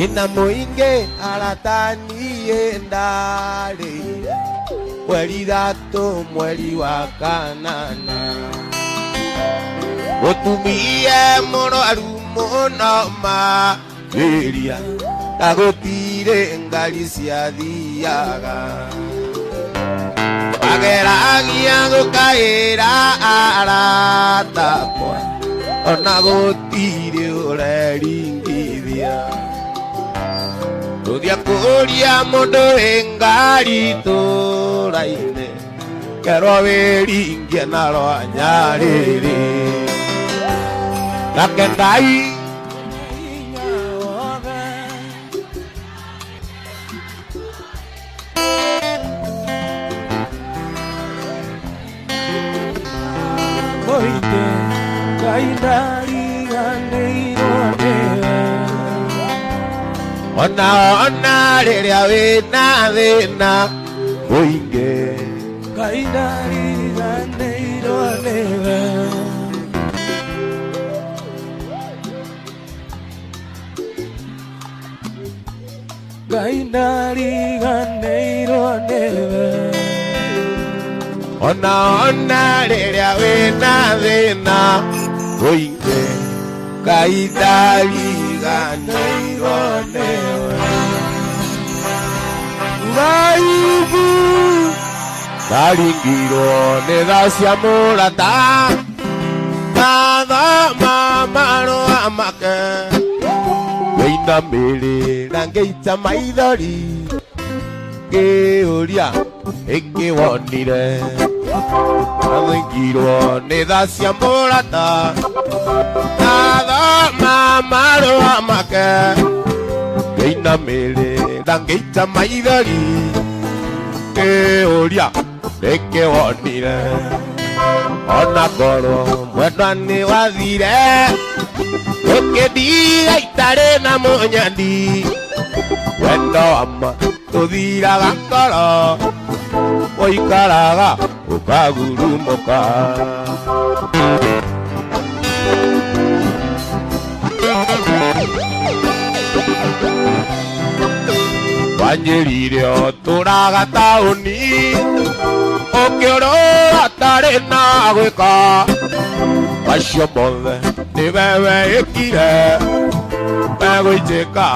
Thĩna mũingĩ arata niĩ ndarĩire mweri 3 mweri wa kanana mũtumia mũrwaru mũno makĩria na gũtirĩ ngari ciathiaga ageragia gũkaĩra arata akwa ona gũtirĩ ũreringithia tũthia kũria mũndũ wĩ ngari tũraine kerwo wĩringie na rwa nyarĩrĩ nake Ngai Mũingĩ Ngai ndariganĩirwo nĩwe. Ona ona rĩrĩa wĩna thĩna mũingĩ Ngai ndariganĩirwo nĩwe. Ngai ndariganĩirwo nĩwe. Ona ona rĩrĩa wĩna thĩna mũingĩ Ngai ndariganĩirwo nĩwe. Ayubu ndaringirwo nĩ tha cia mũrata ndathoma marũa make ngĩinamĩrĩra ngĩita maithori ngĩũria ĩkĩwonire ndathingirwo nĩ tha cia mũrata ndathoma marũa make ngĩinamĩrĩra ngĩita maithori ngĩũria nĩkĩwonire ona korwo mwendwa nĩ wathire ũkĩndiga itarĩ na mũnyandi wendo wama tũthiraga ngoro ũikaraga ũkagurumũka. Wanjĩrire ũtũraga taũni ũkĩũrũra tarĩ na gwĩka macio mothe nĩ wewe ĩkire megũitĩka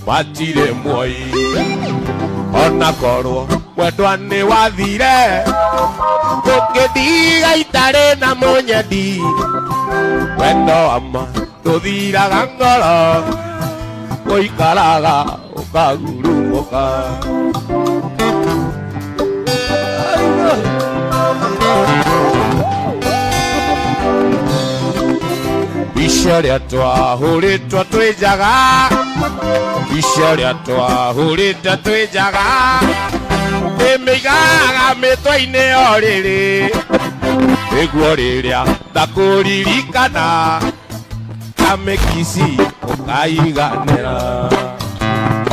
matirĩ muoi ona korwo mwendwa nĩ wathire ũkĩndiga itarĩ na mũnyendi wendo wama tũthiraga ngoro ũikaraga ũkagurumũka. Mbica ĩrĩa twahũrĩtwo twĩ njaga mbica ĩrĩa twahũrĩte twĩ njaga ndĩmĩigaga mĩtwe-inĩ o rĩrĩ nĩguo rĩrĩa ndakũririkana kamĩkici ũkaiganĩra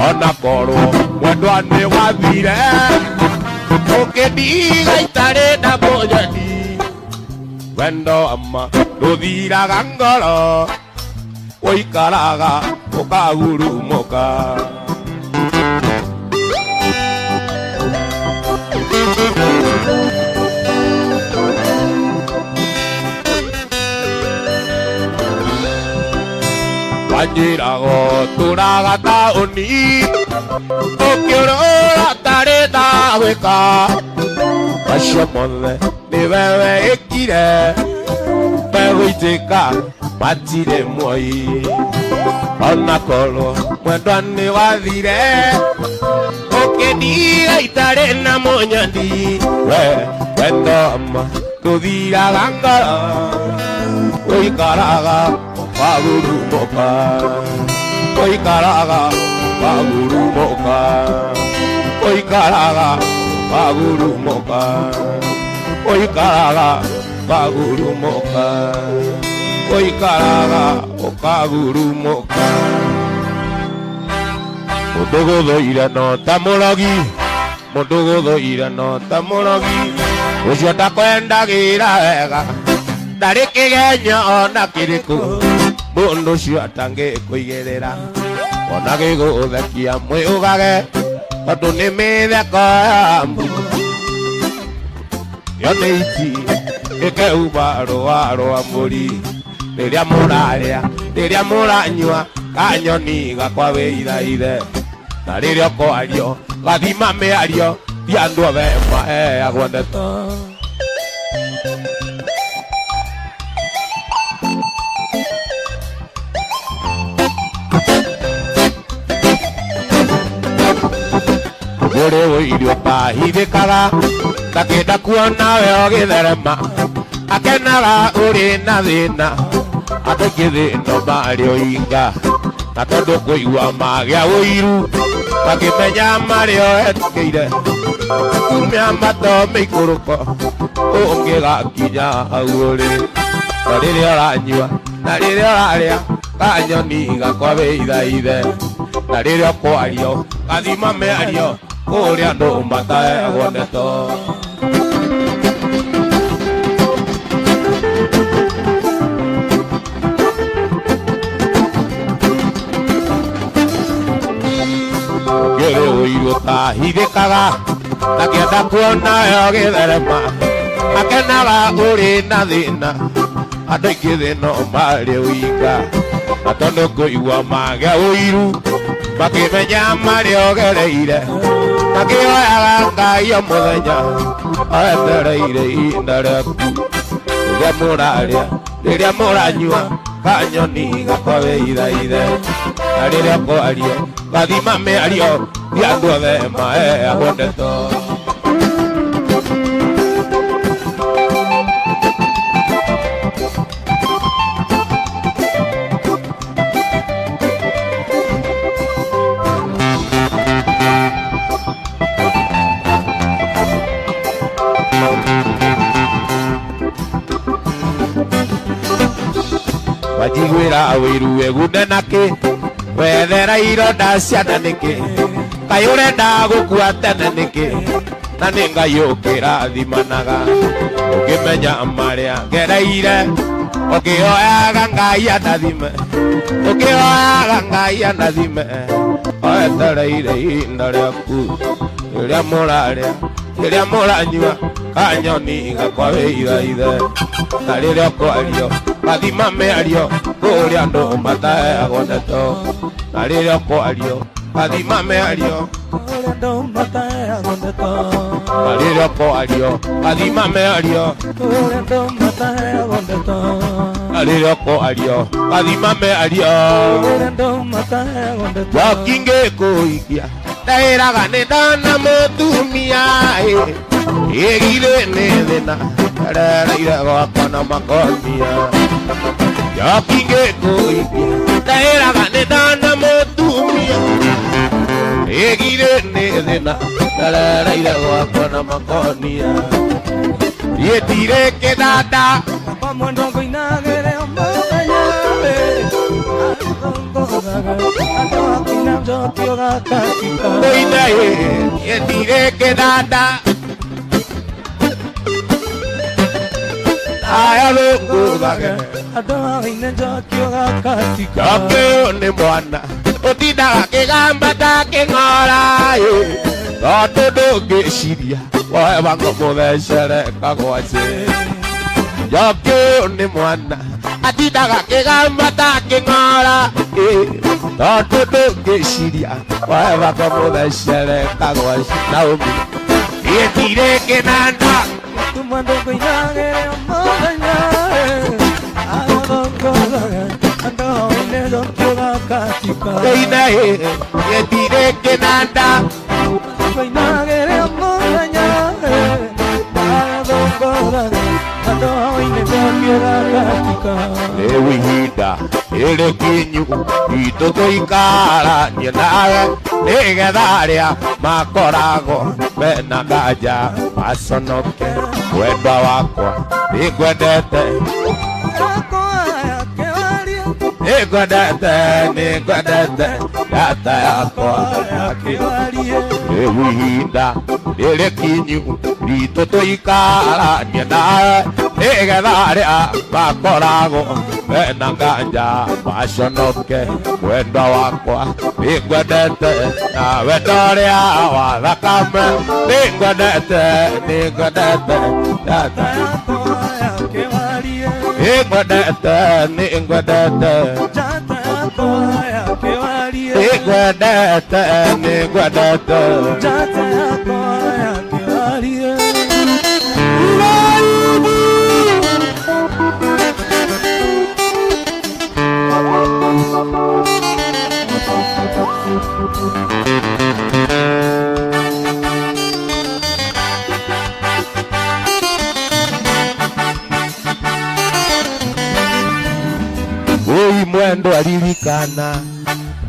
ona korwo mwendwa nĩ wathire ũkĩndiga itarĩ na mũnyeni wendo ama rũthiraga ngoro ũikaraga ũkagurumũka. Wanjĩraga ũtũraga taũni ũkĩũrũra tarĩ ndagwĩka macio mothe nĩ wewe ĩkire megũitĩka matirĩ muoi ona korwo mwendwa nĩ wathire ũkĩndiga itarĩ na mũnyandi we wendo ama tũthiraga ngoro ũikaraga ũkagurumũka ũikaraga ũkagurumũka ũikaraga ũkagurumũka ũikaraga ũkagurumũka ũikaraga ũkagurumũka mũndũ gũthũire no ta mũrogi mũndũ gũthũire no ta mũrogi ũcio ndakwendagĩra wega ndarĩ kĩgenyo ona kĩrĩkũ mũndũ ũcio atangĩkũigĩrĩra. Ona gĩgũthekia mwĩũgage tondũ nĩ mĩtheko ya mbu yo nĩ iti ĩkeuma rũa rwa mbũri rĩrĩa mũrarĩa rĩrĩa mũranyua kanyoni gakwa wĩithaithe na rĩrĩa ũkwario gathima mĩario ti andũ othe maheagwo ndeto. Mũrĩ ũirio kahithĩkaga ndakĩenda kuona we ũgĩtherema akenaga ũrĩ na thĩna andũ aingĩ thĩno marĩ ũinga na tondũ kũigua magĩa ũiru makĩmenya marĩ o etĩkĩire kumia mato mĩikũrũko ũngĩgakinya hau ũrĩ na rĩrĩa ũranyua na rĩrĩa ũrarĩa kanyoni gakwa wĩithaithe na rĩrĩa ũkwario gathima mĩario kũrĩa andũ mataheagwo ndeto. Ngĩrĩ ũiru ũtahithĩkaga ndakĩenda kuona we ũgĩtherema akenaga ũrĩ na thĩna andũ aingĩ thĩno marĩ ũinga na tondũ kũigua magĩa ũiru makĩmenya marĩa ũgereire makĩhoyaga Ngai o mũthenya etereire ihinda rĩaku rĩrĩa mũrarĩa rĩrĩa mũranyua kanyoni gakwa wĩithaithe na rĩrĩa ũkwario gathima mĩario ti andũ othe maheagwo ndeto. Wajiguĩra wĩiru wĩgune nakĩ wethera ironda ciana nĩkĩ kaĩ ũrenda gũkua tene nĩkĩ na nĩ Ngai ũkĩrathimanaga ũkĩmenya marĩa ngereire ũkĩhoyaga Ngai andathime ũkĩhoyaga Ngai andathime oetereire ihinda rĩaku rĩrĩa mũrarĩa rĩrĩa mũranyua kanyoni gakwa wĩithaithe na rĩrĩa ũkwario gathima mĩario kũrĩa andũ mataheagwo ndeto na rĩrĩa ũkwario gathima mĩario Kũrĩa andũ mataheagwo ndeto. Na rĩrĩa ũkwario gathima mĩario Kũrĩa andũ mataheagwo ndeto. Na rĩrĩa ũkwario gathima mĩario Kũrĩa andũ mataheagwo ndeto. Wakingĩ kũhikia ndaĩraga nĩ ndona mũtumia ĩgirĩ nĩ thĩna erereire gwakwa na makonia Wakingĩ kũhikia ndaĩraga nĩ ndona mũtumia ĩgirĩ nĩ thĩna erereire gwakwa na makonia Gĩtirĩ kĩthanda Baba mwendwa ngũinagĩre o mũthenya Athongoraga andũ akina njoki ũgakatika. Ngũine gĩtirĩ kĩthanda aya rũngũthage Andũ aine njoki ũgakatika. Njoki ũyũ nĩ mwana ũtindaga kĩgamba ta kĩng'ora tondũ ndũngĩciria woe wango mũthecere kagwacĩ. Njoki ũyũ nĩ mwana atindaga kĩgamba ta kĩng'ora tondũ ndũngĩciria woe wango mũthecere kagwacĩ. Naomi gĩtirĩ kĩnanda Tumwendo ngũinagĩre o mũthenya Athongoraga andũ aine njoki ũgakatika. Ngũine gĩtirĩ kĩnanda Ngũinagĩre o mũthenya Athongoraga andũ aine njoki ũgakatika. Rĩu ihinda rĩrĩ kinyu itũ tũikaranie nawe nĩgetha arĩa makoragwo mena nganja maconoke mwendwa wakwa nĩngwendete nĩngwendete nĩngwendete ndata yakwa rĩu ihinda rĩrĩ kinyu ritũ tũikaranie nawe Nĩgetha arĩa makoragwo mena nganja maconoke. Mwendwa wakwa, nĩngwendete na wendo ũrĩa wa thakame. Nĩngwendete, nĩngwendete, nĩngwendete, nĩngwendete, nĩngwendete, nĩngwendete. Ui mwendo aririkana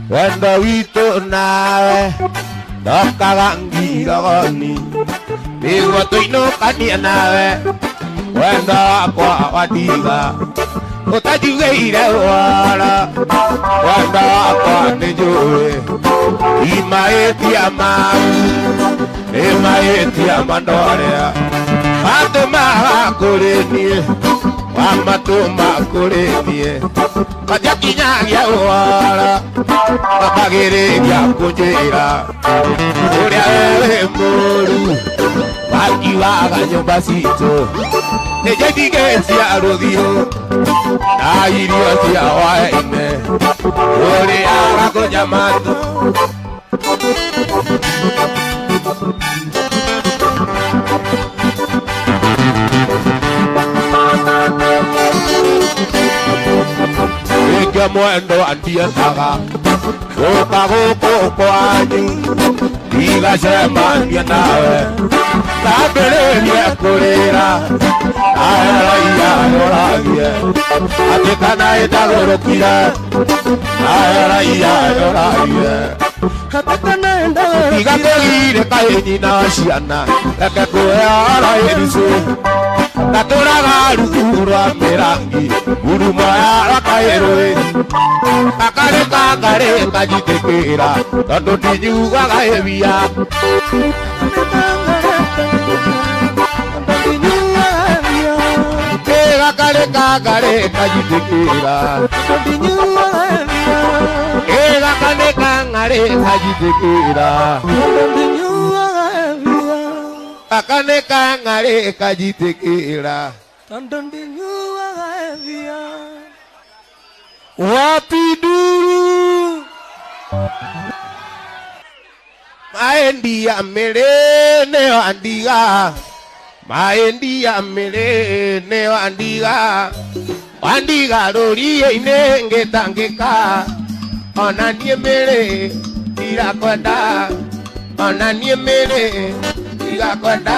wendo witũ nawe, ndokaga ngirogoni nĩguo tũinũkanie nawe. Wendo wakwa wandiga ũtanjugĩire ũhoro, wendo wakwa nĩnjũĩ imahĩtia maku, nĩ mahĩtia mandorĩa matũmaga kũrĩ niĩ, wamatũma kũrĩ niĩ matiakinyagia ũhoro, makagĩrĩria kũnjĩra ũrĩa we wĩ mũru. Makiwaga nyũmba citũ nĩ njaitige cia rũthiũ na irio cia hwaĩ-inĩ, ũrĩaga kũnyamatũ. Nĩkĩo mwendo andiendaga gũka gũkũ kwanyu, ndigacemania nawe ndambĩrĩrie kũrĩra, nawe raia yoragie atĩ kana ĩtagũrũkire, nawe raia yoragie tiga kũgirĩka ĩ nyina wa ciana, reke kũhe ĩricũ ndatũraga rungu rwa mĩrangi ngurumo ya rakaĩrũĩ gakarĩ kangarĩ kanjitĩkĩra tondũ ndinyuaga ĩbia. Gakarĩ kangarĩ kanjitĩkĩra, ĩ gakarĩ kangarĩ kanjitĩkĩra, gakarĩ kangarĩ kanjitĩkĩra. Wapi nduru maendia mĩrĩ nĩyo andiga, maendia mĩrĩ nĩyo andiga, wandiga rũriĩ-inĩ ngĩtangĩka, ona niĩ mĩrĩ ndirakwenda, ona niĩ mĩrĩ ndirakwenda.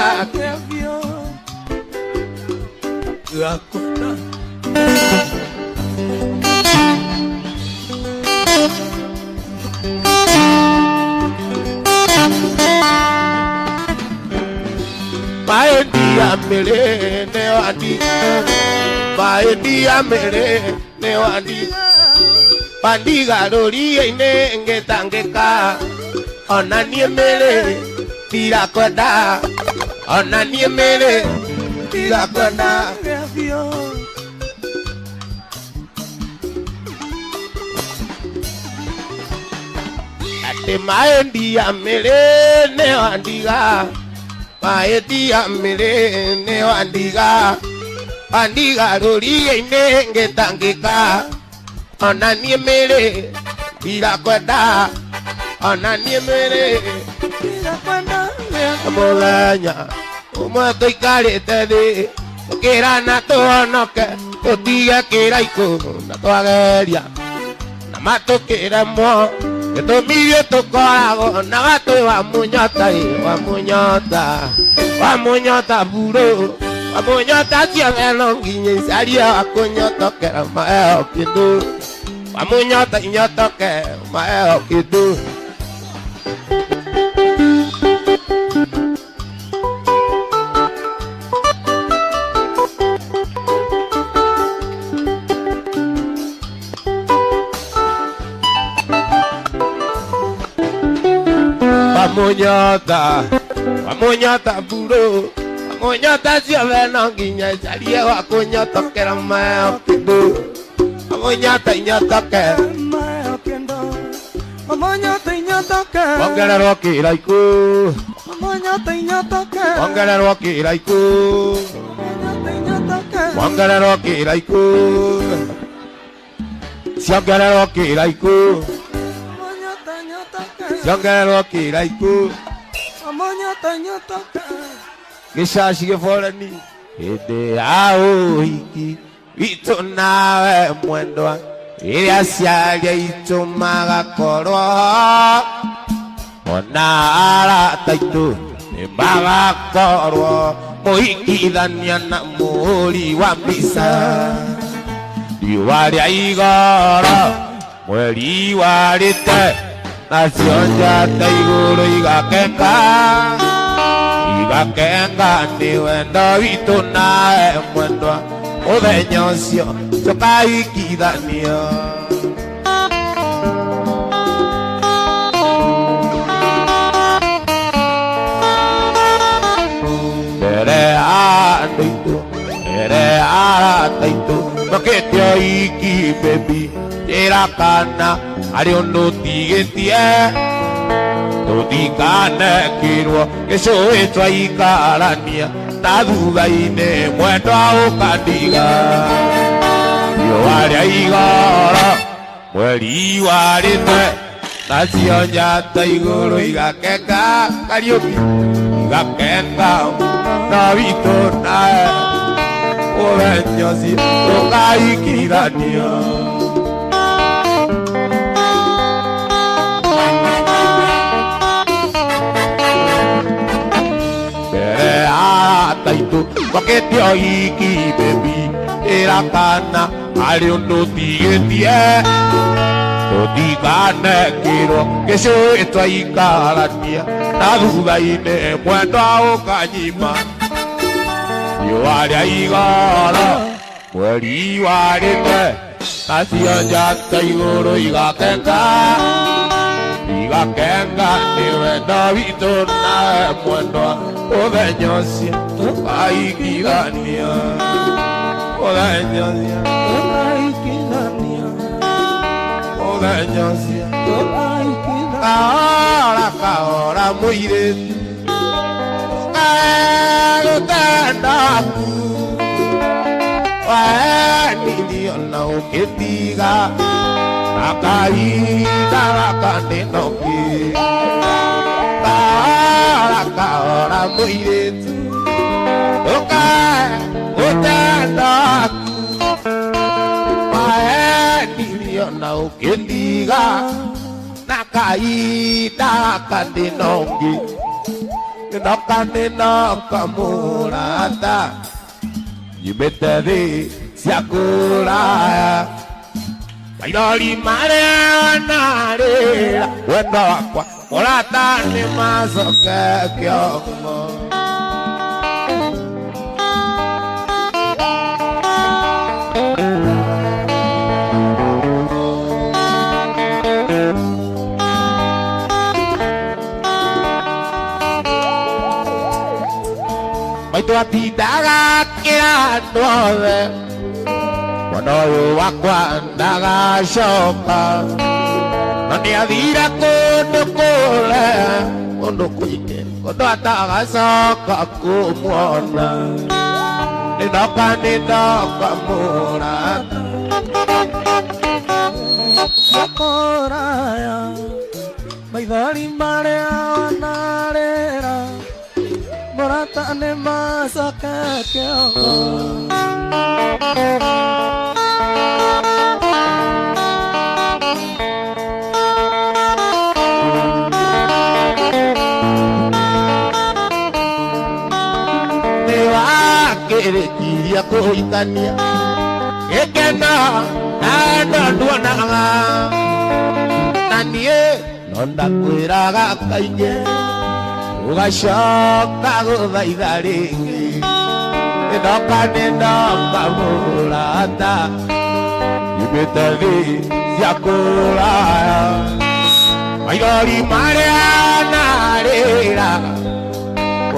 Maendia mĩrĩ nĩyo andiga, maendia mĩrĩ nĩyo andiga, wandiga rũriĩ-inĩ ngĩtangĩka, ona niĩ mĩrĩ ndirakwenda, ona niĩ mĩrĩ ndirakwenda. Atĩ maendia mĩrĩ nĩyo andiga, maendia mĩrĩ nĩyo andiga, wandiga rũriĩ-inĩ ngĩtangĩka, ona niĩ mĩrĩ ndirakwenda, ona niĩ mĩrĩ mũthenya ũmwe tũikarĩte thĩ tũkĩrana tũhonoke tũtige kĩraikũ na twageria na matũkĩremwo gĩtũmi gĩ tũkoragwo na watũ wa mũnyota ĩ, wa mũnyota, wa mũnyota burũ, wa mũnyota ciothe no nginya icarie wa kũnyotokera maheo kĩndũ, wa mũnyota inyotoke maheo kĩndũ. Wamunyota, wamunyota buro, Mũnyota ciothe no nginya njarie wa kũnyotokera mayo kĩndũ. Mũnyota inyotoke. Mayo kendo. Mũnyota inyotoke. Ongererwo kĩraiku. Mũnyota inyotoke. Ongererwo kĩraiku. Mũnyota inyotoke. Ongererwo kĩraiku. Ciongererwo kĩraiku. Mũnyota inyotoke. Ciongererwo kĩraiku. Mũnyota inyotoke. Gĩcaci gĩboreni hĩndĩ ya ũhiki witũ nawe mwendwa rĩrĩa aciari aitũ magakorwo ona arata aitũ nĩ magakorwo mũhikithania na mũhũri wa mbica riũa rĩa igoro mweri warĩte nacio njata igũrũ igakenga igakenga nĩ wendo witũ nawe mwendwa mũthenya ũcio tũkahikithanio. Mbere ya andũ aitũ mbere ya arata aitũ tũkĩte ũhiki baby njĩra kana harĩ ũndũ ũtigĩtie tũtikanekĩrwo gĩcũĩ twaikarania na thutha-inĩ mwendwa ũkandiga riũa rĩa igoro mweri warĩte nacio njata igũrũ igakenga Kariũki igakenga na witũ nawe mũthenya ũcio tũkahikithanio. Mbere ya arata aitũ twakĩte ũhiki baby ĩra kana harĩ ũndũ ũtigĩtie tũtikanekĩrwo gĩcũĩ twaikarania na thutha-inĩ mwendwa ũkanyima riũa rĩa igoro mweri warĩte nacio njata igũrũ igakenga igakenga nĩ wendo witũ nawe mwendwa mũthenya ũcio tũkahikithanio mũthenya ũcio Tũkahikithanio. mũthenya ũcio Tũkahikithanio. kahora kahora mũirĩtu gũtenda ku wenirio na ũkĩtiga na kahinda gaka ndĩnoki kahora kahora mũirĩtu ũkae gũtenda ku wenirio na ũkĩtiga na kahinda gaka ndĩnoki ndoka nĩnoka mũrata nyumĩte thĩ cia kũraya maithori marĩa narĩra wendo wakwa mũrata nĩ macoke kĩongo. Maitũ atindaga akĩra andũ othe mwana ũyũ wakwa ndagacoka na nĩ athire kũndũ kũraya kũndũ kũingĩ kũndũ atagacoka kũmuona nĩ ndoka nĩ ndoka mũrata Kũraya maithori marĩa wanarĩra mũrata nĩ macoke kĩongo. Nĩ wakĩrĩkirie kũhikania gĩkeno na ndo nduonaga na niĩ no ndakwĩraga kaingĩ ũgacoka gũthaitha rĩngĩ nĩ ndoka nĩ ndoka mũrata nyumĩte thĩ cia kũraya maithori marĩa narĩra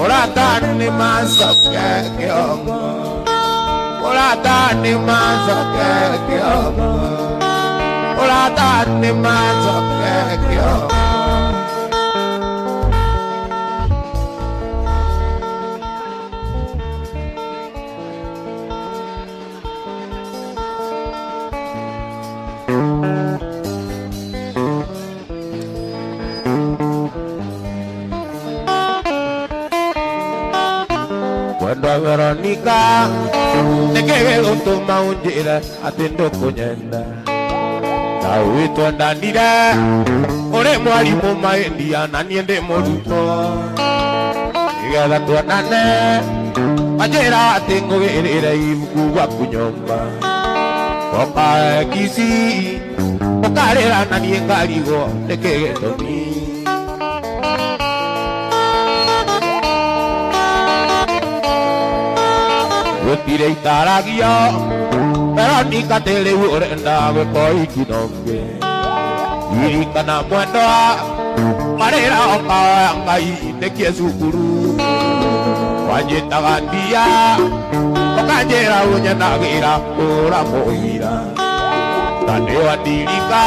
Mũrata nĩ macoke kĩongo. Mũrata nĩ macoke kĩongo. Mũrata nĩ macoke kĩongo. Mwendwa Veronica, nĩkĩ gĩgũtũma ũnjĩre atĩ ndũkũnyenda? Na wĩtwendanire ũrĩ mwarimũ maĩndia na niĩ ndĩ mũrutwo. Nĩgetha tuonane wanjĩra atĩ ngũgĩrĩre ibuku gwaku nyũmba. Woka Kisii ũkarĩra na niĩ ngarigwo nĩkĩ gĩtũmi. Gũtirĩ itaragio Veronica atĩ rĩu ũrenda gwĩka ũhiki na ũngĩ. Ririkana mwendwa marĩra ũkaoya Ngai nĩkĩe cukuru. Wanjĩtaga ndia ũkanjĩra ũnyenagĩra kũra mũira. Na nĩwandirika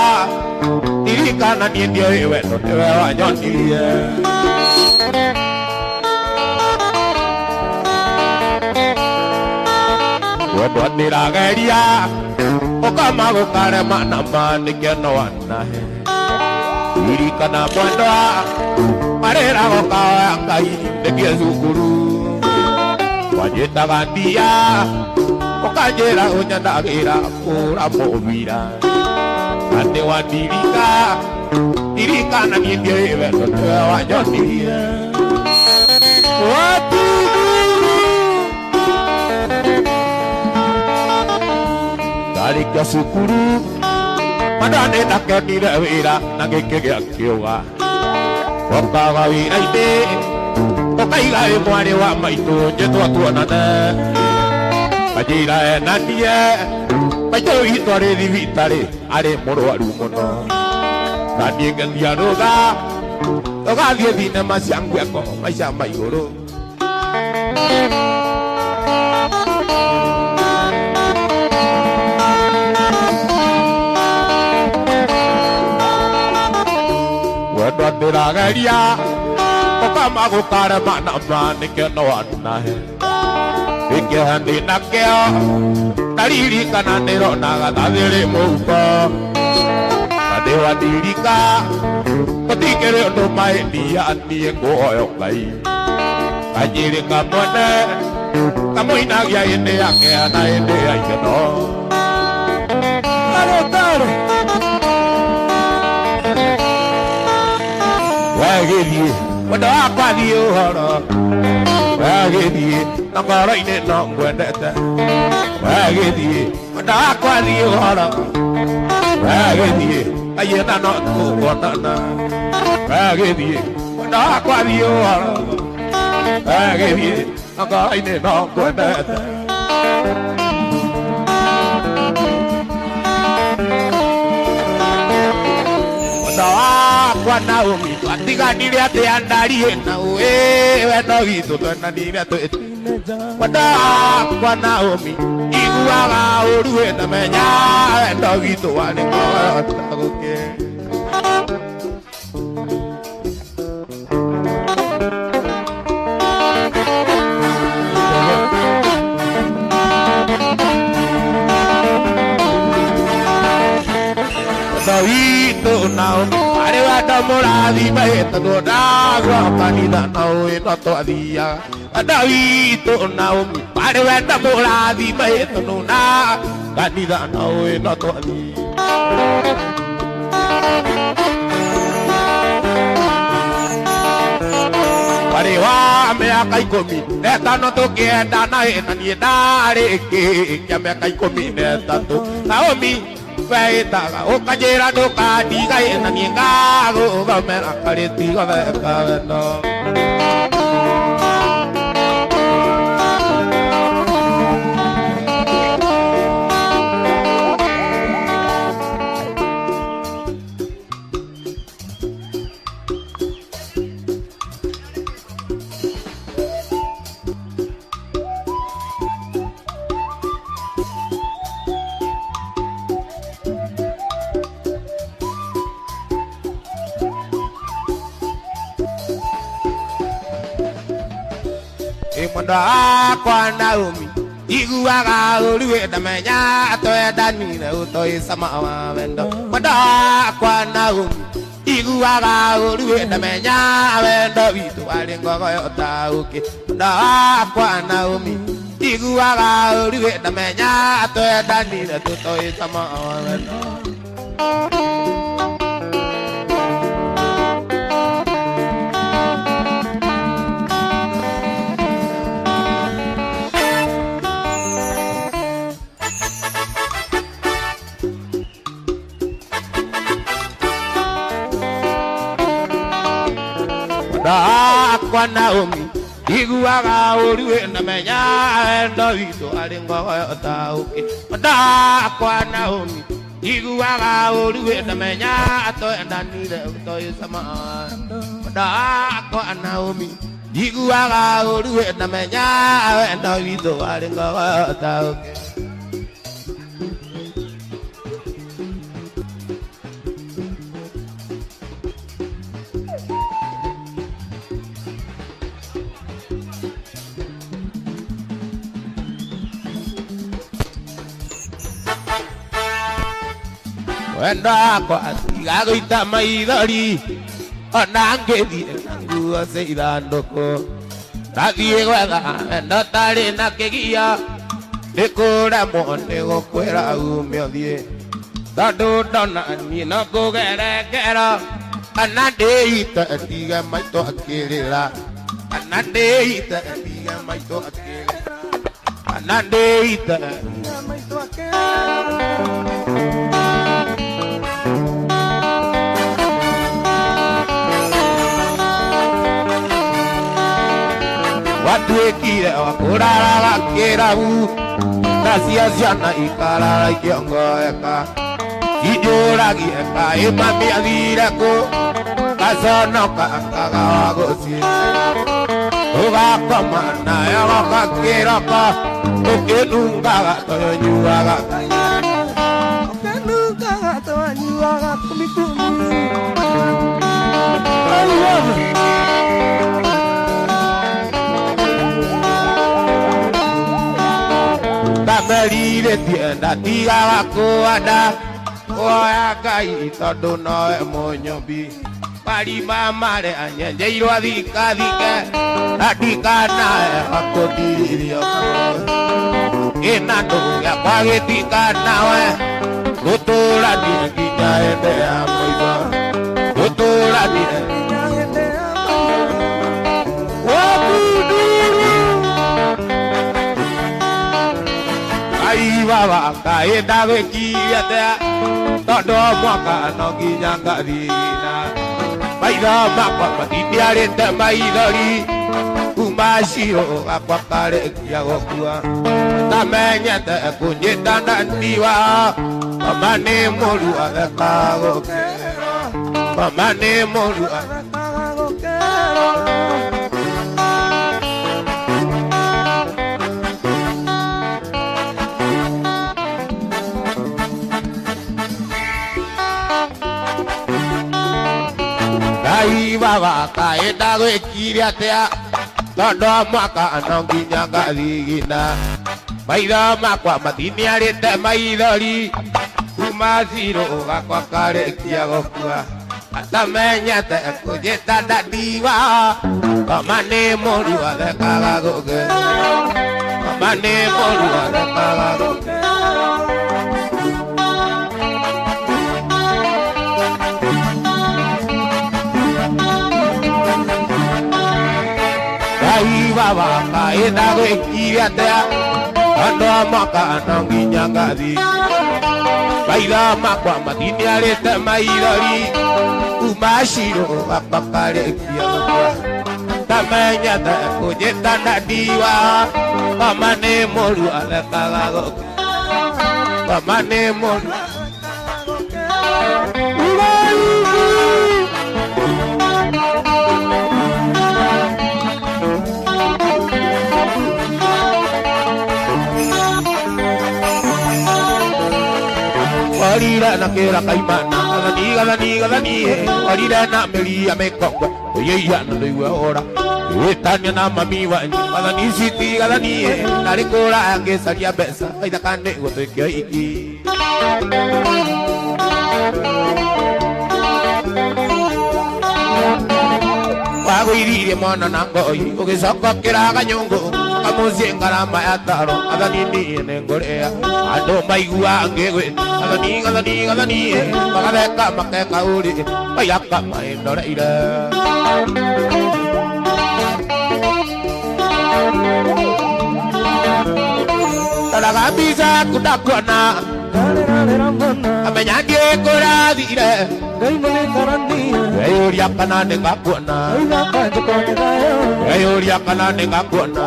ndirikana niĩ ndiũĩ wendo nĩwe wanyonirie. Wendwa ndĩrageria ũkama gũkarema na ma nĩkĩo wanahe. Ririkana mwendwa marĩra gũkaoya Ngai nĩkĩe cukuru. Wanjĩtaga ndia ũkanjĩra ũnyendagĩra kũra mũbira. Na nĩwandirika ndirikana niĩ ndiũĩ wendo nĩwe wanyonirie. Ndarĩkia cukuru mwendwa nĩndakenire wĩra na gĩkĩgĩa kĩũga. Wokaga wĩra-inĩ ũkaiga ĩ mwarĩ wa maitũ njĩtwo tuonane. Kanjĩra enanie maitũ witũ arĩ thibitarĩ arĩ mũrwaru mũno. Na niĩ ngĩthiĩ rũtha tũgathiĩ thinema cia ngweko maica ma igũrũ. Wendwa ndĩrageria ũkama gũkarema na ma nĩkĩo no wanahe. Gĩkĩha ndĩnakĩo ndaririkana ndĩronaga ta thĩrĩ mũhuko. Na nĩwandirika gũtikĩrĩ ũndũ maĩndia niĩ ngũhoya Ngai. Kanjĩrĩ kamwene kamũinagia hĩndĩ ya kĩeha na hĩndĩ ya ikeno. Tare, tare. Wagĩthiĩ mwendo wakwa thiĩ ũhoro. Wagĩthiĩ na ngoro-inĩ no ngwendete. Wagĩthiĩ mwendo wakwa thiĩ ũhoro. Wagĩthiĩ kaiĩna no tũkuonana. Wagĩthiĩ mwendo wakwa thiĩ ũhoro. Wagĩthiĩ na ngoro-inĩ no ngwendete. Mwendo wakwa Naomi twatiganire atĩa ndariĩ na ũĩ wendo witũ twendanire twĩ. Mwendo wakwa Naomi iguaga ũru wĩna menya wendo witũ warĩ ngoro gũkĩ. Wendo witũ Naomi warĩ wendo mũrathime tondũ ndagwa kanitha na ũĩ no twathiaga. Wendo witũ Naomi warĩ wendo mũrathime tondũ na kanitha na ũĩ no twathiaga. Warĩ wa mĩaka 15 tũkĩendana na niĩ ndarĩkĩkia mĩaka 13. Naomi weĩtaga ũkanjĩra ndũkandiga na niĩ ngagũthomera karĩtigo theka wendo. Ĩ mwendwa wakwa Naomi iguaga ũru ndamenya twendanire ũtoĩ cama wa wendo. Mwendwa wakwa Naomi iguaga ũru ndamenya wendo witũ warĩ ngogoyo ta ũkĩ. Mwendwa wakwa Naomi iguaga ũru ndamenya twendanire tũtoĩ cama wa wendo. Mwendwa wakwa Naomi iguaga ũru ndamenya wendo witũ arĩ ngogoyo ta ũkĩ. Mwendwa wakwa Naomi iguaga ũru ndamenya twendanire ũtoĩ cama. Mwendwa wakwa Naomi iguaga ũru ndamenya wendo witũ arĩ ngogoyo ta ũkĩ. Wendo wakwa tiga gũita maithori ona ngĩthiĩ na nguo cia ithandũkũ ndathiĩ gwetha wendo tarĩ na kĩgio nĩ kũremwo nĩ gũkwĩra ume ũthiĩ tondũ ndona niĩ no kũgere ngero kana ndĩite ndige maitũ akĩrĩra kana ndĩite ndige maitũ akĩrĩra kana ndĩite Maitũ akĩrĩra. Watuĩkire wa kũraraga kĩrabu nacio ciana ikarara ikĩongoeka injũragie kaĩ mami athire kũ ngaconoka ngaga wa gũciĩ ũgakoma nayo goka kĩroko ũkĩnungaga toyonyuaga. Ũkĩnungaga twanyuaga kumi kumi. I love it. Ndamerirĩtie ndatigaga kũanda kuoya Ngai tondũ nowe mũnyũmbi marima marĩa nyenjeirwo thikathike na ndikanae hakũndirithio ĩna ndũgũ gĩakwa gĩtikanawe gũtũranie nginya hĩndĩ ya mũico gũtũranie Nginya hĩndĩ ya mũico. Wakunduru Ai baba kaĩ ndagwĩkire atĩa tondũ o mwaka no nginya ngathigina maitho makwa matiniarĩte maithori kuma ciro gakwa karĩkia gũkua tamenyete kũnyitana ndiwa mama nĩ mũru athekaga gũkĩra mama nĩ mũru. Athekaga gũkĩra. Ngai baba kaĩ ndagwĩkire atĩa tondũ o mwaka no nginya ngathigina maitho makwa matiniarĩte maithori kuma ciro gakwa karĩkia gũkua atamenyete kũnjĩta ndadiwa mama nĩ mũru athekaga gũkĩra mama nĩ mũru athekaga gũkĩra. Ngai baba kaĩ ndagwĩkire atĩa tondũ o mwaka no nginya ngathi maitho makwa matiniarĩte maithori kuma ciro gakwa karĩkia gũkua tamenyete kũnjĩta ndadiwa mama nĩ mũru athekaga gũkĩra mama nĩ mũru. Warira na kĩra kaimana gathani gathani gathani warira na mĩri ya mĩkongwe ũyĩia na ndũigue ũra. Wĩtania na mami wanyu gathani citi gathani narĩ kũra ngĩcaria mbeca gaithaka nĩ gũtuĩkio iki. Wagũiririe mwana na ngoi ũgĩcoka ũkĩraga nyũngũ kamũciĩ ngarama ya taro gathani niĩ nĩngũrĩa andũ maigua ngĩgwĩta gathani gathani gathani magatheka makeka ũrĩ maiyaka maĩndoreire. Roraga mbica yaku ndakuona amenya ndiũĩ kũrathire ngeyũria kana nĩngakuona ngeyũria kana nĩngakuona.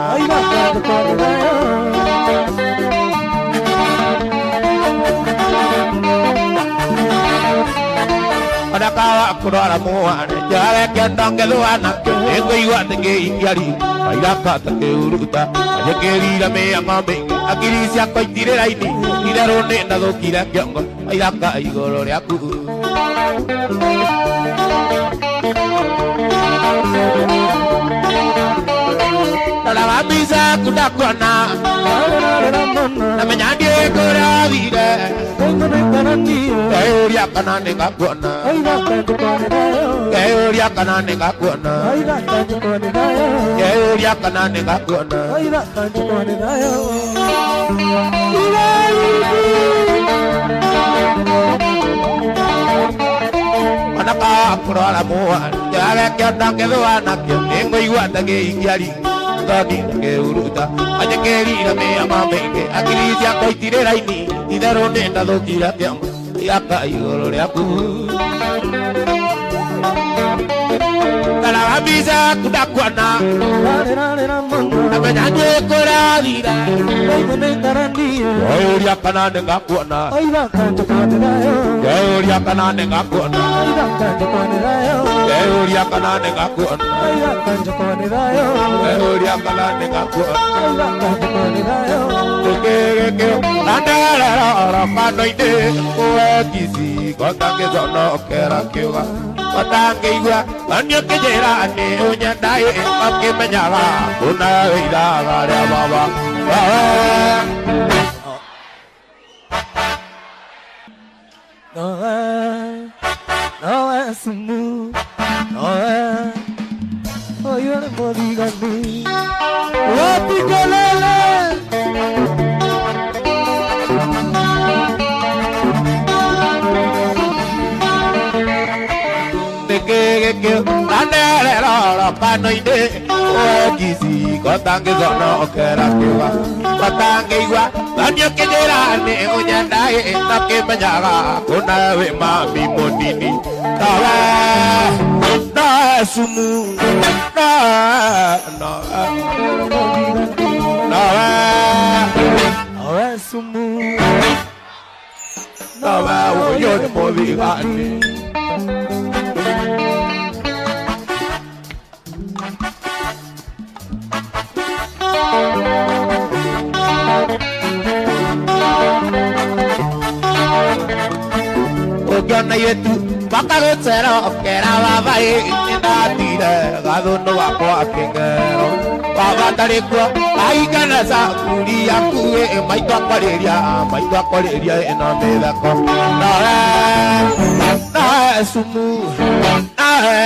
Ona kawa kũrwara mũhane njare kĩondo ngĩthũa nakĩo nĩngũigua atĩ ngĩikia riko kairaka ta kĩhuruta anjĩkĩrire mĩanga mĩingĩ akiri ciakwa itirĩ raini itherũ nĩ ndathũkire kĩongo kairaka igũrũ rĩaku. Roraga mbica yaku ndakuona namenya ndiũĩ kũrathire ngeyũria kana nĩngakuona ngeyũria kana nĩngakuona ngeyũria kana nĩngakuona. Ona kawa kũrwara mũhane njare kĩondo ngĩthũa nakĩo nĩngũigua ta ngĩikia riko thoni ngĩhuruta anjĩkĩrire mĩanga mĩingĩ akiri ciakwa itirĩ raini itherũ nĩ ndathũkire kĩongo iraka igũrũ rĩaku. Roraga mbica yaku ndakuona namenya ndiũĩ kũrathire ngeyũria kana nĩngakuona ngeyũria kana nĩngakuona ngeyũria kana nĩngakuona ngeyũria kana nĩngakuona. Tũkĩgĩkĩo na nderera oro kando-inĩ kũwe kici gotangĩconokera kĩũga gotangĩigua thoni ũkĩnjĩra nĩ ũnyenda ĩ ũkĩmenyaga kũna wĩithaga rĩa baba. Noe sumu, noe, oyore modigani, wapi kelele. Nĩkĩgĩkĩo na nderera oro kando-inĩ kũwe kici gotangĩconokera kĩũga gotangĩigua thoni ũkĩnjĩra nĩ ũnyenda ĩ ũkĩmenyaga kũna wĩ mami mũnini nowe nowe sumu nowe nowe nowe Noe sumu, nowe ũyũ nĩ mũthigani. Ũngĩona airĩtu makagũcerokera baba ĩ nĩndatire gathũnũ gakwa kĩng'ero baba ndarĩ kuo aingana cakuri yaku ĩ maitũ akwarĩria maitũ akwarĩria ĩno mĩtheko nowe nowe sumu nowe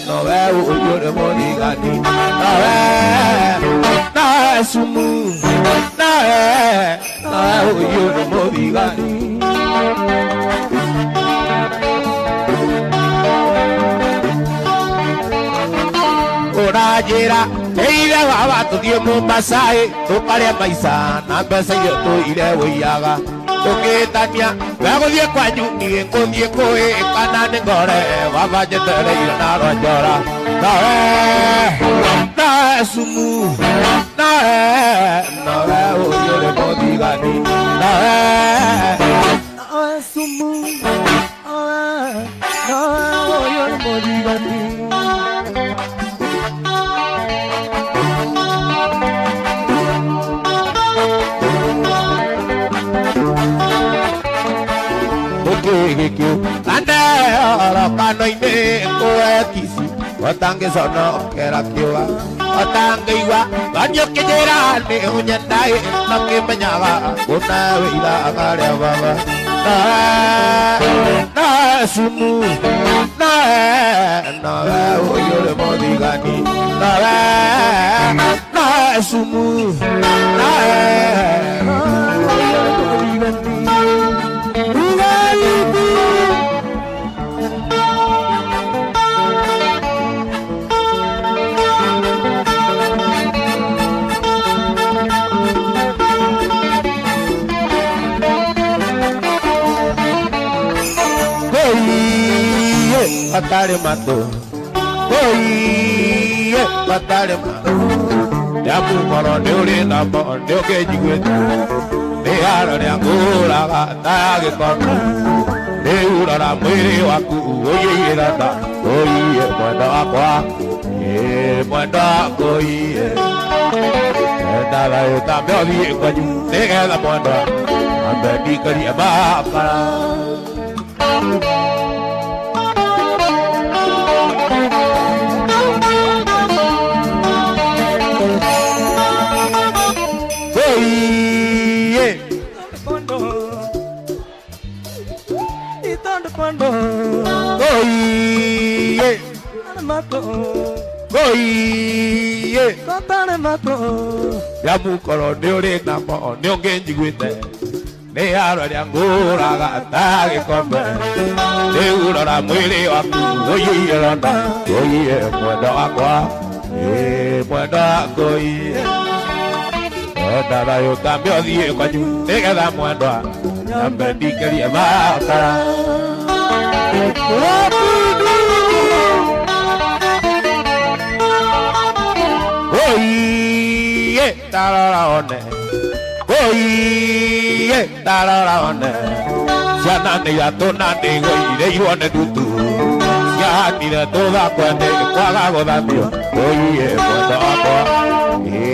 nowe ũyũ nĩ mũthigani nowe nowe sumu nowe nowe ũyũ nĩ mũthigani. Ũranjĩra ĩire baba tũthiĩ Mombasa ĩ tũkarĩe maica na mbeca iria tũire wũiyaga tũkĩtania wegũthiĩ kwanyu niĩ ngũthiĩ kũĩ kana nĩ ngore baba njetereire na rwanjora nowe nowe sumu nowe nowe ũyũ nĩ mũthigani nowe Noe sumu, noe, noe oyore modigani. Nĩkĩgĩkĩo na nderera kano-inĩ kũwe kici Otangĩconokera kĩũa otangĩigua thoni ũkĩnjĩra nĩ ũnyendaĩ na kĩmenyaga kũna wĩiraga rĩa baba nawe nawe sumu nawe nawe ũyũ ũrĩ mũthigani nawe nawe sumu nawe Oiye, matarĩ matũ oiye matarĩ matũ ndamumoro nĩ ũrĩ namo nĩ ũkĩnjiguĩte nĩ haro rĩa ngũraga ta ya gĩkono rĩu rora mwĩrĩ waku ũiyũire nda oiye mwenda wakwa ĩ mwenda wakwa oiye enda thayũ tambe ũthiĩ kwanyu nĩgetha mwenda ambe ndikarie makara. Oiye. Oiye. Oiye. Ndamukoro nĩ ũrĩ namo nĩ ũngĩnjiguĩte nĩ haro rĩa ngũraga ta gĩkombe rĩu rora mwĩrĩ waku ũiyũire ronda ũiye mwenda wakwa ĩ mwenda wakwa ũiye enda thayũ tambe ũthiĩ kwanyu nĩgetha mwendwa nyambe ndikĩrie makara. Oiye tarora one oiye tarora one ciana nĩ iratũ na nĩigũirĩirwo nĩ ndutu ciahanire tũthakwe nĩ kwaga gũthambio oiye mwenda wakwa ĩ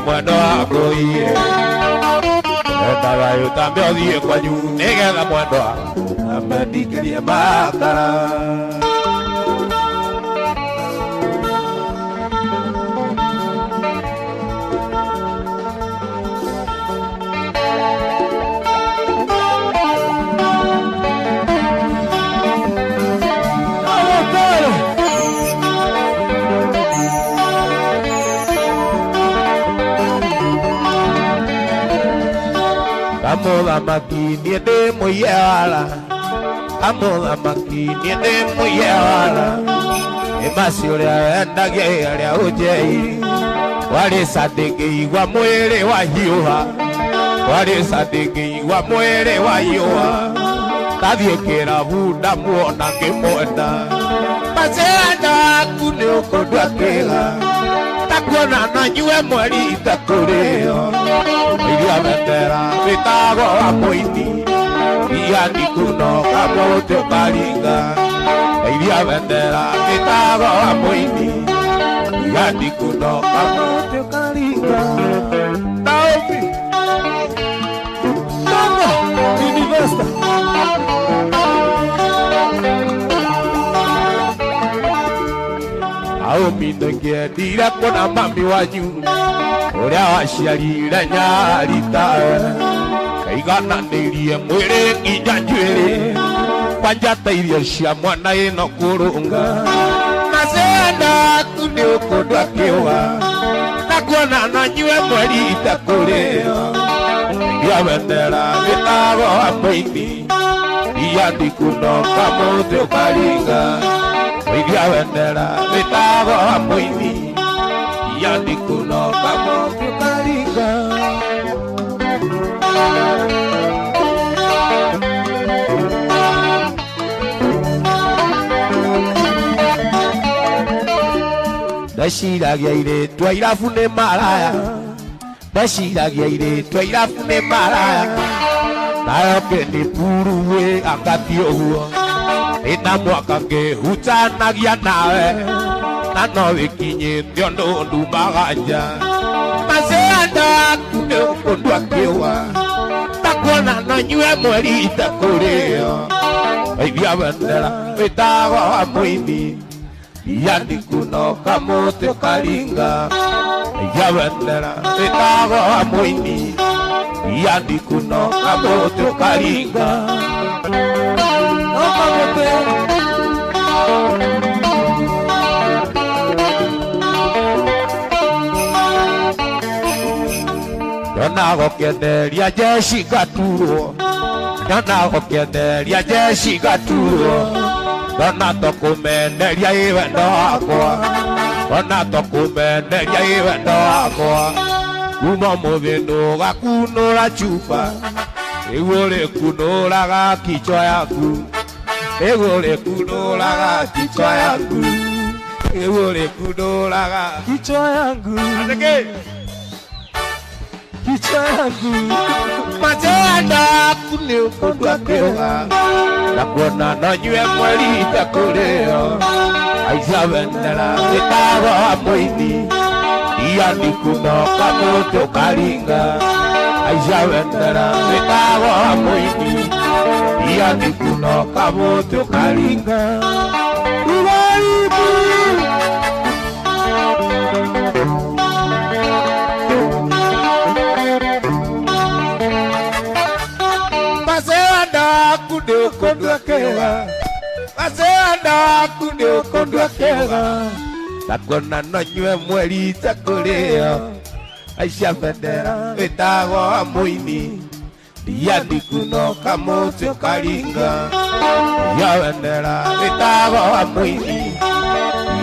mwenda wakwa oiye enda thayũ tambe ũthiĩ kwanyu nĩgetha mwendwa ambe ndikĩrie makara. Kamũthamaki niĩ ndĩ mũiye wara kamũthamaki niĩ ndĩ mũiye wara nĩ maci ũrĩa wendagia ĩrĩa ũnjei warĩca ndĩngĩigua mwĩrĩ wahiũha warĩca ndĩngĩigua mwĩrĩ wahiũha ndathiĩ kĩrabu ndamuona ngĩmwenda macianda waku nĩ ũkũndua kĩga takuona na nyue mweri itakũrĩo iria bendera wĩtagwo wa mũini iria ndikuno kamũtĩ ũkaringa iria bendera wĩtagwo wa mũini iria ndikuno kamũtĩ ũkaringa. Naomi Tanga University. Naomi ndũngĩendire kuona mami wanyu ũrĩa waciarire nyarita kaigananĩirie mwĩrĩ nginya njuĩrĩ kwanja ta irio cia mwana ĩno kũrũnga macianda aku nĩ ũkũndua kĩũa na kuona na nyue mweri itakũrĩo iria bendera wĩtagwo wa mũini iria ndikuno kamũtĩ ũkaringa iria bendera wĩtagwo wa mũini iria ndikuno kamũtĩ ũkaringa. Ndeciragia irĩtwa irabu nĩ maraya ndeciragia irĩtwa irabu nĩ maraya nayo kĩndiburuĩ angathiĩ ũguo ĩna mwaka ngĩhutanagia nawe na no wĩkinyĩte ũndũ ndumaga nja macianda aku nĩ ũkũndua kĩũa takuona no nyue mweri itakũrĩo iria bendera wĩtagwo wa mũini Yani kuno kamũtĩ ũkaringa ya bendera ĩtagwo mũini yani kuno kamũtĩ ũkaringa No kamũtĩ. Ndona gũkĩenderia jeshi ngaturwo ndona gũkĩenderia jeshi ngaturwo ndona tũkũmenderia ĩ wendo wakwa ona tũkũmenderia ĩ wendo wakwa kuma mũthĩ nũgakunũra chupa rĩu ũrĩkunũraga kichwa yaku rĩu ũrĩkunũraga kichwa yaku rĩu ũrĩkunũraga Kichwa yangu. Atĩkĩ? Kichwa yangu. Maceanda aku nĩ ũkũndua kĩũga na kuona no nyue mweri itekũrĩo aica bendera ĩtagwo mũini yani kuno kamũtĩ ũkaringa aica bendera ĩtagwo mũini yani kuno kamũtĩ ũkaringa. Uraibu. Maceanda aku nĩ ũkũndua kĩũga maceanda aku nĩ ũkũndua kĩũga na kuona no nyue mweri itekũrĩo aica bendera ĩtagwo mũini yani kuno kamũtĩ ũkaringa ya bendera ĩtagwo mũini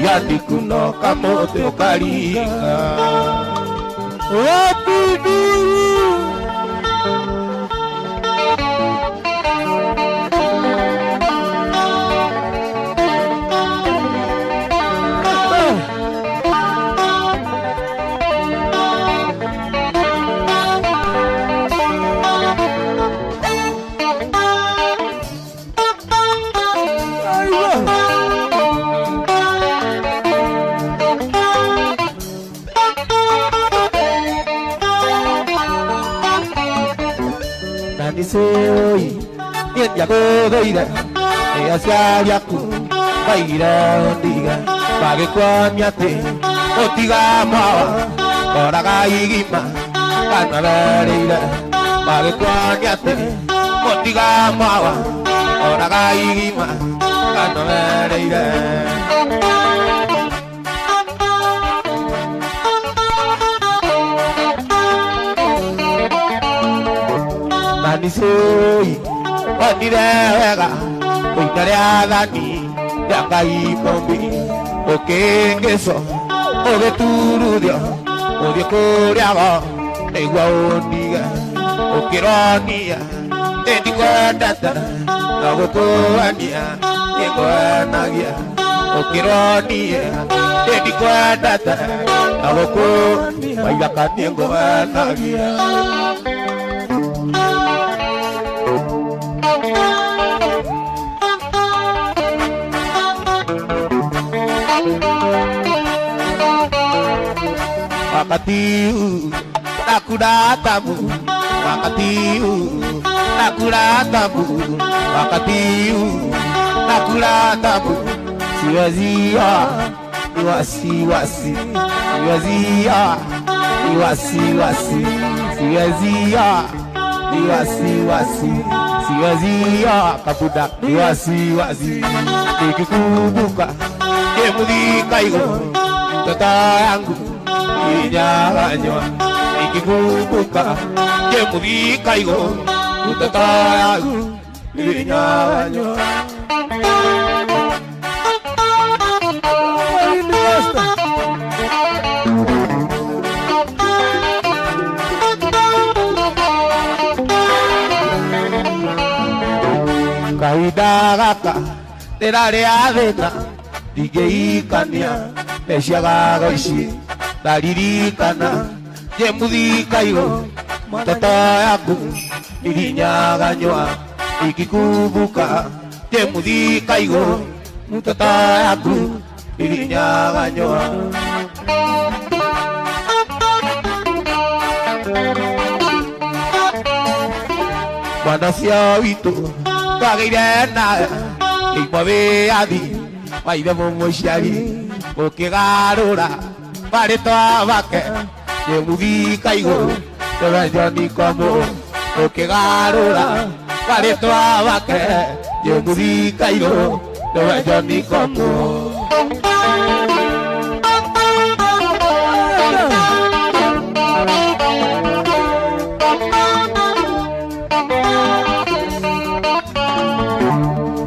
yani kuno kamũtĩ ũkaringa. Wapi nduru? Aiwa. Na nĩcũĩ niĩ ndiagũthũire nĩ aciari aku maigire ũndige magĩkuonia atĩ ũtiga mwawa koraga igima kana wereire magĩkuonia atĩ mũtiga mwawa koraga igima kana wereire. Na nĩcũĩ onire wega kũina rĩathani rĩa Ngai mũmbi ũkĩngĩcwo ũgĩturuthio ũthiĩ kũrĩago nĩguo ũndige ũkĩronia nĩ ndikwendete no gũkũania nĩngwenagia ũkĩronia nĩ ndikwendete no gũkũ waigaka nĩngwenagia. Wakati huu nakula tabu, wakati huu nakula tabu, wakati huu nakula tabu, siwezi ni wasiwasi, siwezi ni wasiwasi, siwezi ni wasiwasi, siwezi kabuda ni wasiwasi, nikikumbuka nimuthika igũrũ mtoto yangu inyaganywa nikikumbuka nimuthika igũrũ mtoto yangu inyaganywa. University. Kahinda gaka ndĩrarĩa thĩna ndingĩikania meciagago ici ndaririkana njĩmuthika igũrũ mtoto yaku irinyaganywa nikikumbuka njĩmuthika igũrũ mtoto yaku irinyaganywa. Mwana ũcio witũ twagĩire nawe kĩimwo wĩyathi Wa ithe mũmũciari mũkĩgarũra marĩtwa make Nĩmũthika igũrũ nĩwe John Komũ mũkĩgarũra marĩtwa make Nĩmũthika igũrũ nĩwe John Komũ.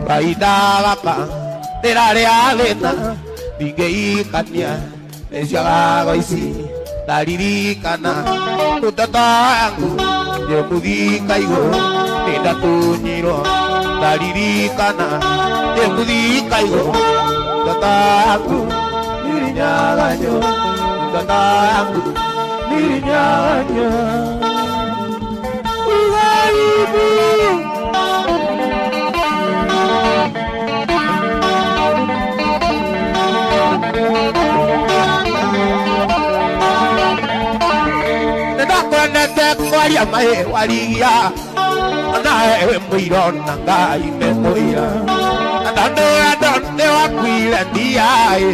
Kahinda gaka ndĩrarĩa thĩna ndingĩikania nĩciagago ici ndaririkana mtoto wangu ndĩmũthika igũrũ nĩndatunyirwo ndaririkana ndĩmũthika igũrũ mtoto wangu nilinyang'anywa mtoto wangu nilinyang'anywa. Ugharibu. Nĩndakwendete kwaria maĩ warigia nawe wĩ mũiro na Ngai nĩ mũira tondũ wendo nĩ wakuire ndiaĩ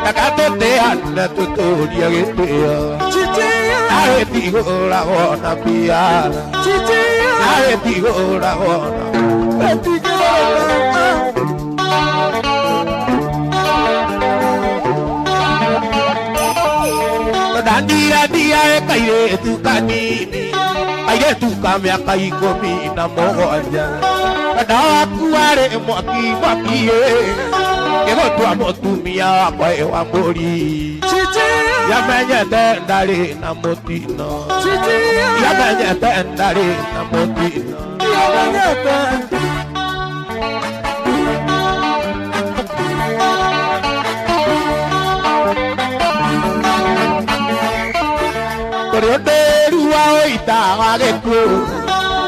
reke tũtĩane tũtũrie gĩtĩo Chichia. nawe tigũragwo na mbia Chichia. nawe tigũragwo na Etigera. Ndandira kairĩtu kanini kairĩtu ka mĩaka 17 wendo waku warĩ mwaki mwaki ngĩgũtua mũtumia wakwa ĩ wa mbũri Chichia. yamenyete ndarĩ na mũtino Chichia. yamenyete ndarĩ na mũtino. Yamenyete. Kũrĩ ũndĩru wa ũita wa gĩkuũ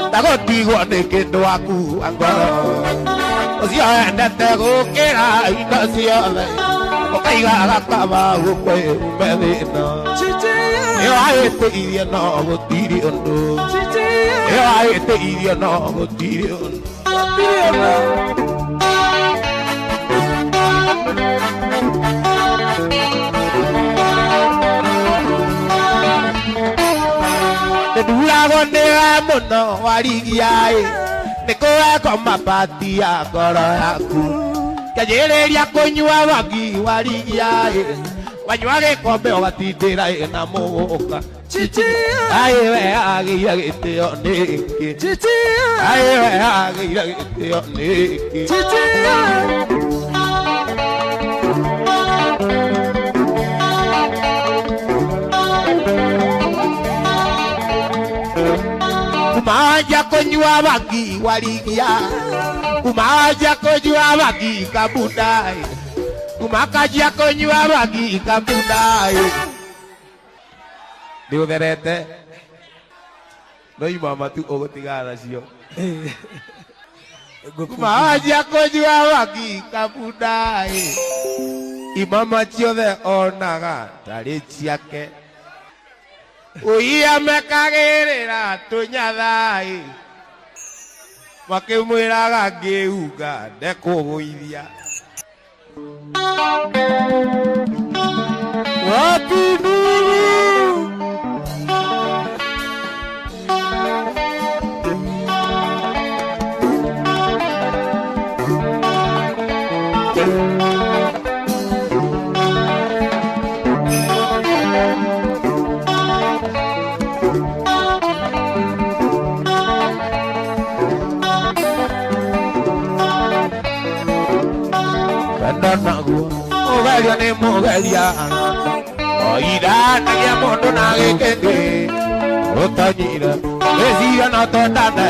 ndagũtigwo nĩ kĩndũ waku wa ngoro ũcio wendete gũkĩra indo ciothe ũkaigaga kaba gũkwĩ ume thĩna Chichia. nĩwahĩtĩirie no gũtirĩ ũndũ Chichia. nĩwahĩtĩirie no gũtirĩ ũndũ. Tiriana. Nĩnduragwo nĩwe mũno warigiaĩ nĩkũwekwo mabati ya ngoro yaku kĩanjĩrĩria kũnyua bangi warigiaĩ wanyua gĩkombe ũgatindĩra ĩ na mũgũka Chichia. Aĩ we agĩire gĩtĩo nĩkĩ Chichia. Aĩ we agĩire gĩtĩo nĩkĩ. Chichia. Kumaja kũnyua bangi warigia kumaja kũnyua bangi kabundai kumakajia kũnyua bangi kabundai nĩ ũtherete no imama tu ũgũtigana nacio kumaja kũnyua bangi kabundai imama ciothe onaga tarĩ ciake ũiya mekagĩrĩra tũnyathai makĩmwĩraga ngĩunga ndekũgũithia. Wapi nuru? Wendo naguo mũgerio nĩ mũgeria oiranagia mũndũ na gĩkĩngĩ ũtanyire wĩciria no twendane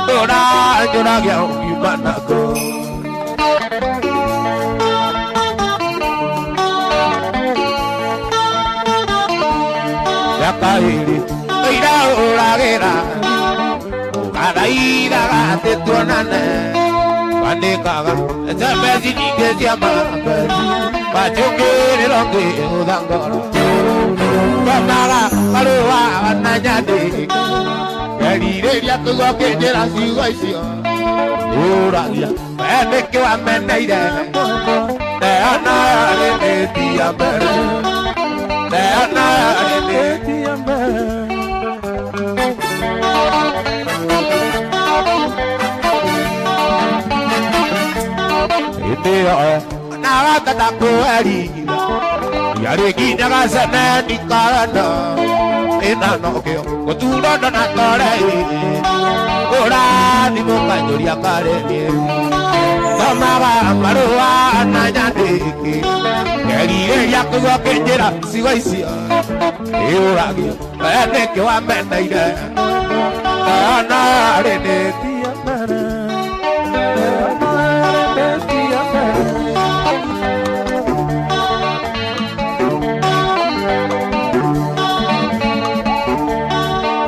ndũranjũragia ũngiuma nakuo. Mĩaka ĩrĩ ĩira ũragĩra ũgathaithaga atĩ tuonane bandĩkaga SMS nyingĩ cia mapenzi wachũngĩrĩrwo ngĩgũtha ngoro tũmaga marũa na nyandĩka ngerirĩria kũigua ũkĩnjĩra ciugo icio ũragia We nĩkĩ wameneire neana arĩnĩtia mbere neana arĩnĩtia mbere. Hĩndĩ ĩyo na kwerigira yarĩkinyaga cemeni karana ĩna nokĩo gũturwo ndonatore ũrathimũ kanyũria karenie thomaga marũa na nyandĩki ngerirĩria kũigua kĩnjĩra ciugo icio ĩũragio we nĩkĩ wameneire ona arĩnĩtie mbere.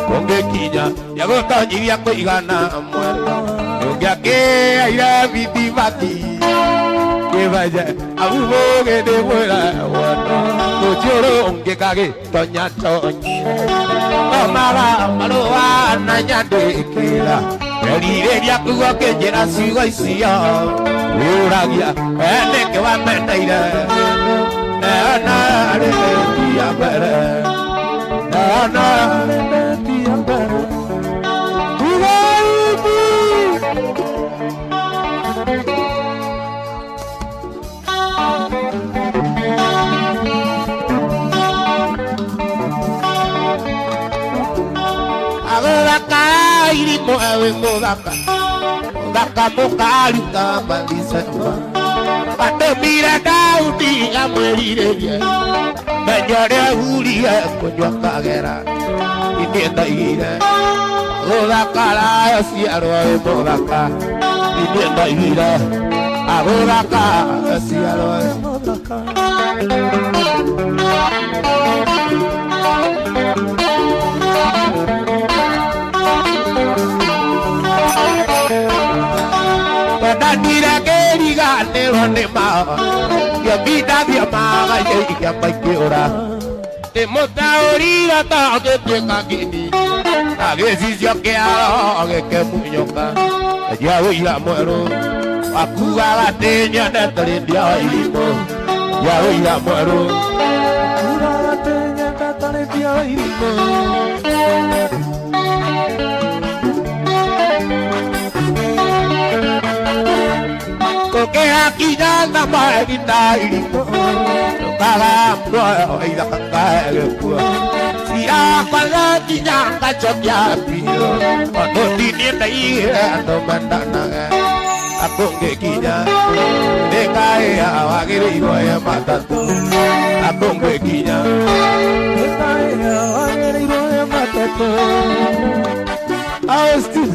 Kũngĩkinya yagũtonyiria kũigana mwena ũngĩakĩaire bithibati kĩbaje aumũgĩ ndĩmwĩra wendo rũciũ ũngĩkagĩtonya tonyia thomaga marũa na nyandĩkĩra erirĩria kũigua kĩnjĩra ciugo icio wĩũragia we nĩkĩ wameneire neona arĩnĩtia mbere neona arĩnĩtia mbere. Agũthaka irimũ ewe mũthaka mũthaka mũkaruta mathicewa atũmire Daudi amwĩrirĩrie menya ũrĩa hurie kũnyua kagera ithiĩ ndaigire gũthakara ciarwo wĩ mũthaka ithiĩ ndaigire agũthaka ciarwo wĩ mũthaka. Ndatire ngĩriganĩrwo nĩ mao ngĩombindathio magaire ikĩamba ikĩũra ndĩmũtaũrire ta ngĩtuĩka ngini na gĩcicio kĩaro gĩkĩmunyũka njia ũira mwerũ wakuaga atĩ nyendete rĩndia wa irimũ njia ũira mwerũ wakuaga atĩ nyendete rĩndia wa irimũ. Kũngĩhakinya na mahinda irimũ ndũkaga muoyo ithaka gĩkuo ciakwa nginya ngacokia biũ tondũ tiniĩ ndaigire andũ mendanaga akũngĩkinya nĩngaĩa wagĩrĩirwo ye matatũ akũngĩkinya nĩngaĩa wagĩrĩirwo ye matatũ. Austin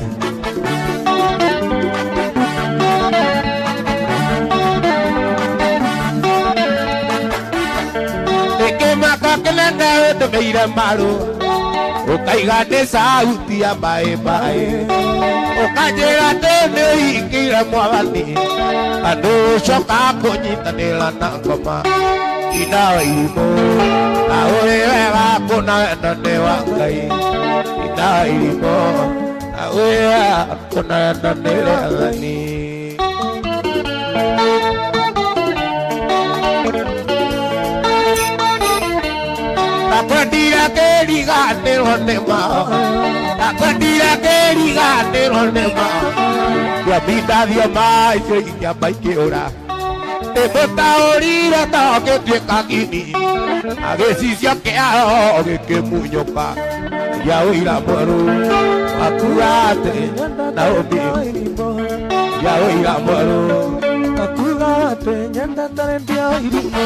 Kĩmaka kĩnene ũtũmĩire marũ ũkaiga nĩ sauti ya maĩ maĩ ũkanjĩra atĩ nĩ ũhingĩire mwathani andũ ũcoka kũnyitanĩra na ngoma ina wa irimũ na ũrĩ wega kũna wendo nĩ wa Ngai ina wa irimũ na ũrĩ wega kũna wendo nĩ rĩathani. Ndakwendire ngĩriganĩrwo nĩ mao ndakwendire ngĩriganĩrwo nĩ mao ngĩombindathio maicio ikĩamba ikĩũra ndĩmũtaũrire ta ngĩtuĩka ngini na gĩcicio kĩaro gĩkĩmunyũka ngia ũira mwerũ wakuga atĩ na ũmbi ngia ũira mwerũ wakuga atĩ nyendete rĩndia irimũ.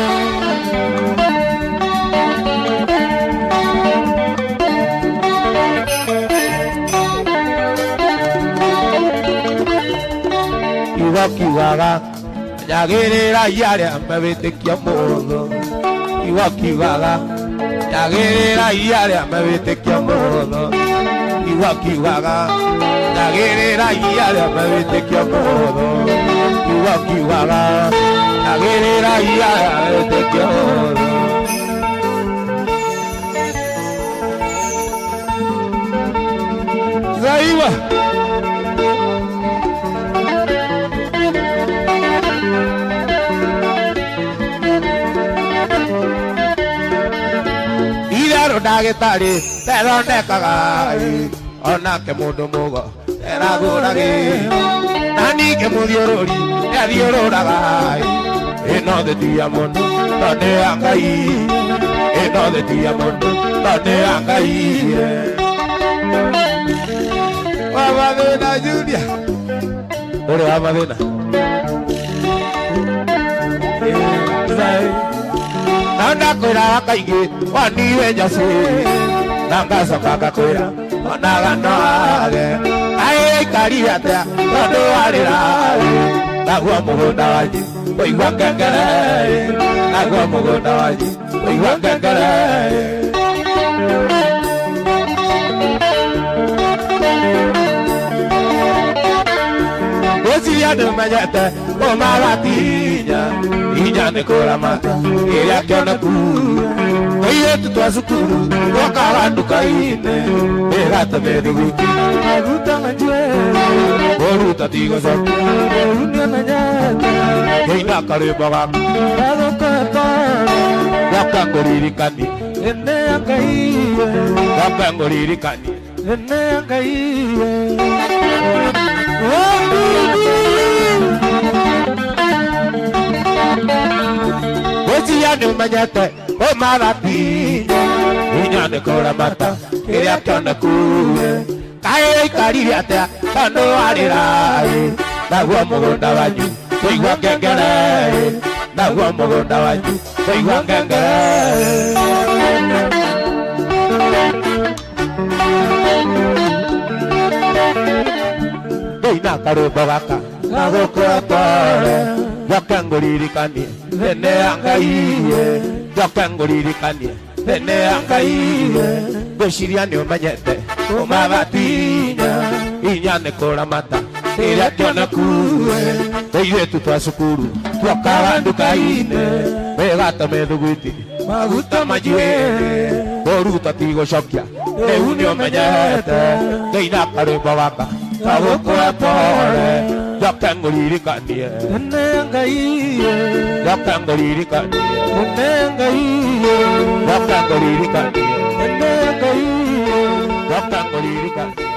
Kiugo kiugaga nyagĩrĩrai arĩa mewĩtĩkia mũthũ kiugo kiugaga nyagĩrĩrai arĩa mewĩtĩkia mũthũ kiugo kiugaga nyagĩrĩrai arĩa mewĩtĩkia mũthũ kiugo kiugaga nyagĩrĩrai arĩa mewĩtĩkia mũthũ. Zaiwa. Ndagĩtarĩ ndethondekaga onake mũndũ mũgo eragũragĩ na ningĩ mũthiũrũri nĩathiũrũraga ĩno thĩ ti ya mũndũ no nĩ ya Ngai ĩno thĩ ti ya mũndũ no nĩ ya Ngai. Wa mathĩna Julia ũrĩ wa mathĩna na ndakwĩraga kaingĩ waniwe njacĩ na ngacoka ngakwĩra onaga no age aĩ aikarire atĩa tondũ warĩra naguo mũgũnda wanyu ũigua ngengere naguo mũgũnda wanyu ũigua ngengere. Ngwĩciria nĩũmenyete ũmagatinya inya nĩ kũramata kĩrĩa kĩoneku tũirĩtu twa cukuru twokaga nduka-inĩ mĩgate mĩthiguiti Maguta manjwere kũruta ti gũcokia Rĩu nĩũmenyete ngĩina karwĩmbo gaku Gagũkũhe njoke ngũririkanie Ene ya Ngai njoke ngũririkanie Ene ya Ngai. Ngwĩciria nĩũmenyete ũmagatinya inya nĩ kũramata kĩrĩa kĩoneku kaĩ ũikarire atĩa tondũ warĩra naguo mũgũnda wanyu kũigua ngengere naguo mũgũnda wanyu kũigua ngengere. Ngĩina karwĩmbo gaka nagũkũhe pole njoke ngũririkanie thĩnĩ ya Ngai njoke ngũririkanie thĩnĩ ya Ngai ngwĩciria nĩũmenyete ũmagatinya inya nĩ kũramata kĩrĩa kĩoneku tũirĩtu twa cukuru tuokaga nduka-inĩ mĩgate mĩthugwiti maguta manjuĩrĩ kũruta ti gũcokia rĩu nĩũmenyete ngĩina karwĩmbo gaka gagũkũhe pole njoke ngũririkanie Ene ya Ngai njoke ngũririkanie Ene ya Ngai njoke ngũririkanie Ene ya Ngai njoke ngũririkanie.